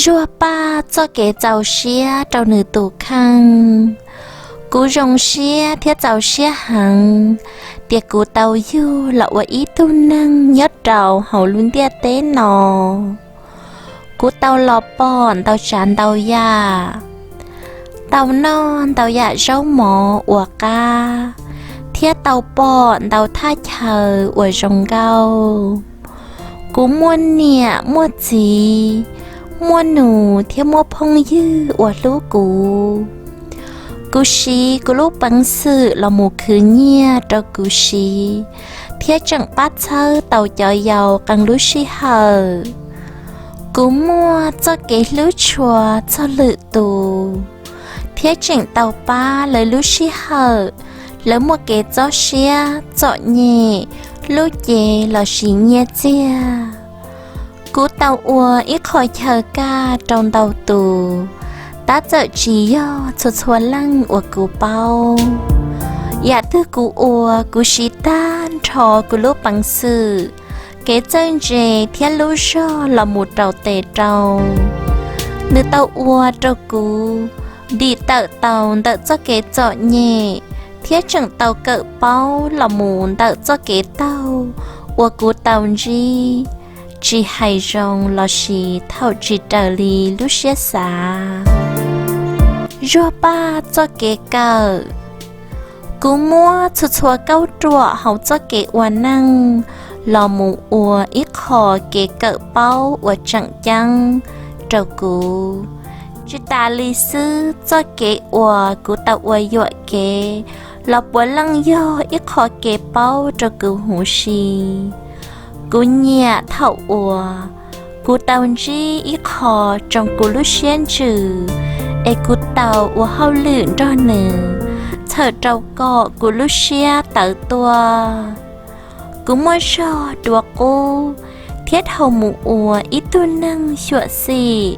Zuag Paj txoj kev txaus siab rau nws tus kheej. Kuv zoo siab thiab txaus siab heev tias kuv tau yug los ua ib tug neeg nyob rau hauv lub ntiaj teb no. Kuv tau los pom ntau tsav ntau yam, tau noj ntau yam zaub mov uas qab, thiab tau pom ntau thaj chaw uas zoo nkauj. Kuv muaj niam muaj txiv, muaj nus thiab muaj phooj ywg uas hlub kuv. Kuv siv kuv lub peev xwm los mus khwv nyiaj rau kuv siv, thiab tseem pab txhawb tau cov yau qee lub sij hawm. Kuv muaj txoj kev hlub tshua txog lwm tus, thiab tseem tau pab lawv lub sij hawm, lawv muaj kev txob siab txom nyem, lub cev lossis nyiaj txiag. Kuv tau ua ib qho chaw kaj rau ntau tus, tab txawm tsis yog txhua txhua leej uas kuv paub. Yam twg kuv ua, kuv siv tag nrho kuv lub peev xwm, kev txawj ntse thiab lub zog los mus rau tes rau. Nws tau ua rau kuv dim tawm tau ntawm txoj kev txom nyem, thiab tseem tau kawm paub los mus ntawm txoj kev taug uas kuv tau ntsib, tsis hais zoo lossis thaum tsis raws li lub siab xav. Zuag Paj txoj kev kawm. Kuv muab txhua txhua kauj ruam hauv txoj kev ua neej los mus ua ib qho kev kawm paub uas tseem ceeb rau kuv. Tsis tas li xwb, txoj kev uas kuv tau ua yuam kev los puav leej yog ib qho kev paub rau kuv huv si. Kuv nyiam thaum uas kuv tau ntsib ib qho tsoo kuv lub siab ntsws, es kuv tau ua hauj lwm nrog nws, txhawm rau kom kuv lub siab tawv tuaj. Kuv muaj zog dua qub, thiab dhau mus ua ib tug neeg xyuam xim,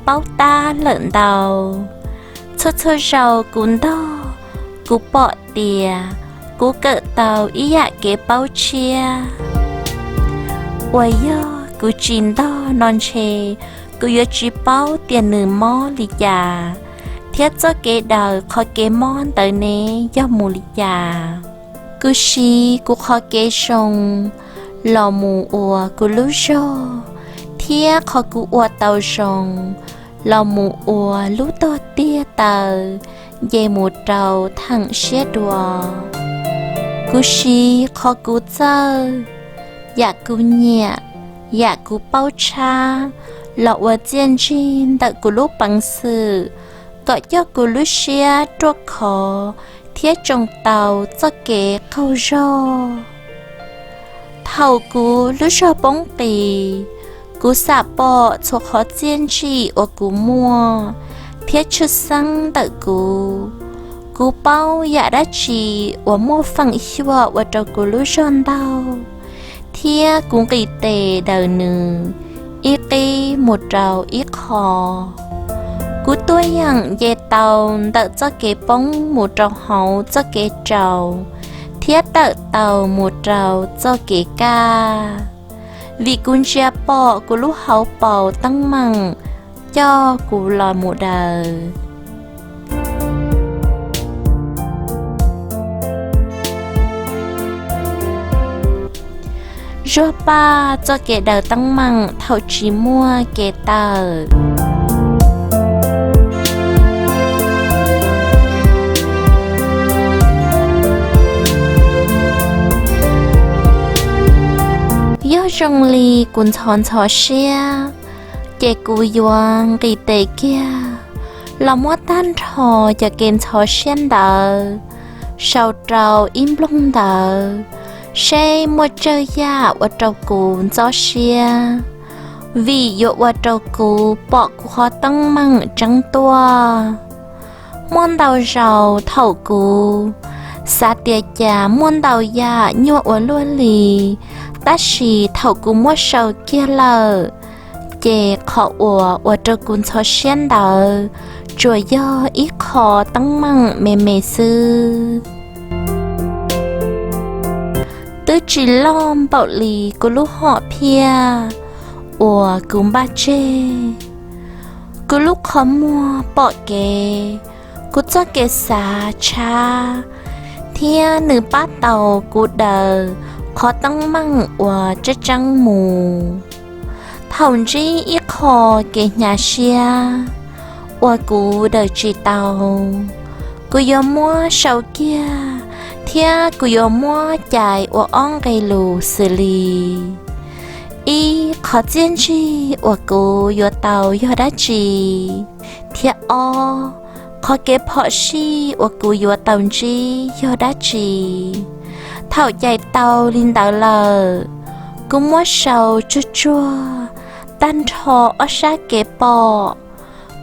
paub tab lawm ntau. Txhua txhua zaus kuv ntog, kuv pom tias kuv kawm tau ib yam kev paub tshiab uas yog kuv tsis ntog no ntshe kuv yuav tsis paub tias nws mob li cas, thiab txoj kev daws qhov kev mob ntawd ne yog mus li cas. Kuv siv kuv qhov kev zoo los mus ua kuv lub zog, thiab qhov kuv ua tau zoo los mus ua lub tog tiag taw nce mus rau theem siab dua. Kuv siv qhov kuv txawj, yam kuv nyiam, yam kuv paub tshab los ua txiaj ntsig ntawm kuv lub peev xwm kom coj kuv lub siab ruaj khov thiab tsoo tau txoj kev qaug zog. Thaum kuv lub zog poob qis, kuv xam pom txhua qhov txiaj ntsim uas kuv muaj thiab tshwj xeeb ntawm kuv. Kuv paub yam dab tsi uas muaj feem xyuam ua rau kuv lub zog ntau, thiab kuv nqis tes daws nws ib qib mus rau ib qho. Kuv tuaj yeem nce tau ntawm txoj kev poob mus rau hauv txoj kev tsaus, thiab tawm tau mus rau txoj kev kaj, vim kuv ntsia pom kuv lub hauv paus teeb meem coj kuv los mus daws. Zuag Paj txoj kev daws teeb meem thaum tsis muaj kev tawm. Yog zoo li kuv ntxhov ntxhov siab, ces kuv yuav nqis tes kiag los muab tag nrho cov kev ntxhov siab ntawd sau rau ib nplooj ntawv, seb muaj tsawg yam ua rau kuv ntxhov siab, vim yuav ua rau kuv pom kuv qhov teeb meem tseeb tuaj. Muaj ntau zaus thaum kuv xav tias cas muaj ntau yam nyuaj ua luaj li, tab sis thaum kuv muab sau kiag lawm, ces qhov uas ua rau kuv ntxhov siab ntawd tsuas yog ib qho teeb meem me me xwb. Twb tsis loj npaum li kuv lub hom phiaj uas kuv npaj tseg. Kuv lub qhov muag pom kev, kuv txoj kev xav tshab, thiab nws pab tau kuv daws qhov teeb meem uas tseeb tseeb mus. Thaum ntsib ib qho kev hnyav siab uas kuv daws tsis tau, kuv yuav muab sau kiag, thiab kuv yuav muab cais ua ob nqe lus xws li: Ib, qhov txiaj ntsig uas kuv yuav tau yog dab tsi? Thiab ob, qhov kev phom sij uas kuv yuav tau ntsib yog dab tsi? Thaum cais tau li ntawd lawm, kuv muab sau tsuag tsuag tag nrho ob sab kev pom.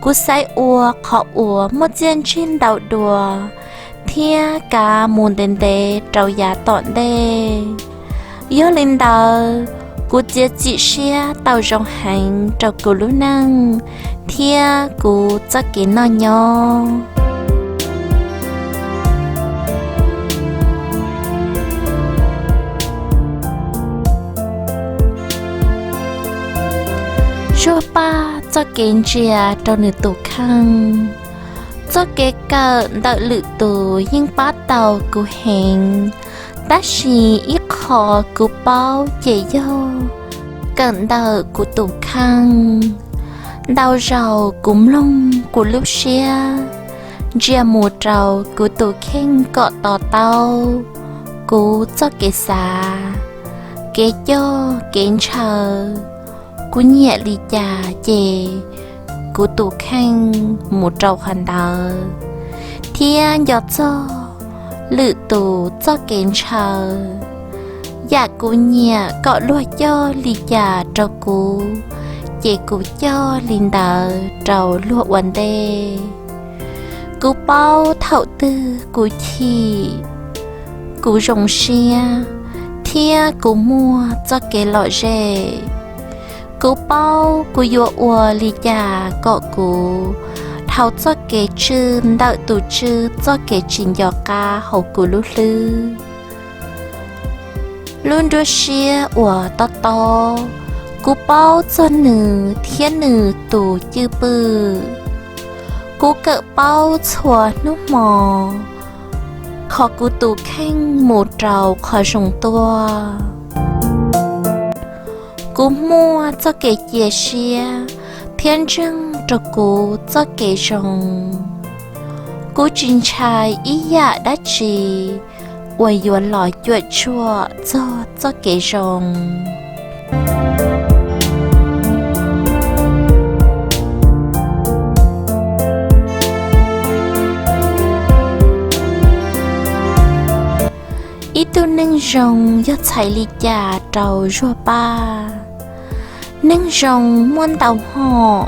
Kuv xaiv ua qhov uas muaj txiaj ntsig ntau dua thiab kav mus ntev ntev rau yav tom ntej. Yog li ntawd, kuv txiav txim siab tau zoo heev rau kuv lub neej thiab kuv txoj kev noj nyob. Zuag Paj txoj kev ntsia rau nws tus kheej. Txoj kev kawm ntawm lwm tus yeej pab tau kuv heev, tab sis ib qho kuv paub ces yog kawm ntawm kuv tus kheej. Ntau zaus kuv mloog kuv lub siab, ntsia mus rau kuv tus kheej kom to taub kuv txoj kev xav, kev coj kev ntshaw. Kuv nyiam li cas ces kuv tus kheej mus rau qhov ntawd, thiab nco txog lwm tus txoj kev ntshaw. Yam kuv nyiam kom luag coj li cas rau kuv, ces kuv coj li ntawd rau luag ua ntej. Kuv paub thaum twg kuv chim, kuv zoo siab, thiab kuv muaj txoj kev lom zem. Kuv paub kuv yuav ua li cas kom kuv dhau txoj kev tswj ntawm tus tswj txoj kev tsis nco qab hauv kuv lub hlwb. Lub nruab siab uas tob tob, kuv paub txog nws thiab nws tus cwj pwm. Kuv kawm paub txhua hnub hmo, kho kuv tus kheej mus rau qhov zoo tuaj. Kuv muaj txoj kev cia siab thiab ntseeg rau kuv txoj kev zoo. Kuv tsis ntshai ib yam dab tsi uas yuav los cuam tshuam txog txoj kev zoo. Ib tug neeg zoo yog txhais li cas rau Zuag Paj? Neeg zoo muaj ntau hom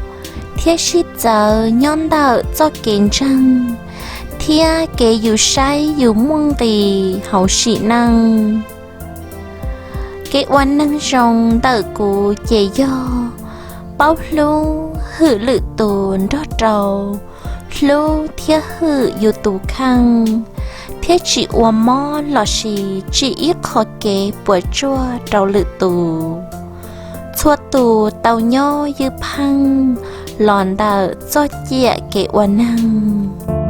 thiab sib txawv nyob ntawm txoj kev ntseeg thiab kev yus saib yus muaj nqis hauv sim neej. Kev ua neeg zoo ntawm kuv ces yog paub hlub hwm lwm tus nrog rau hlub thiab hwm yus tus kheej, thiab tsis ua mob lossis tsim ib qho kev puas tsuaj rau lwm tus. Txhua tus tau nyob ywj pheej los ntawm txoj ciam kev ua neeg.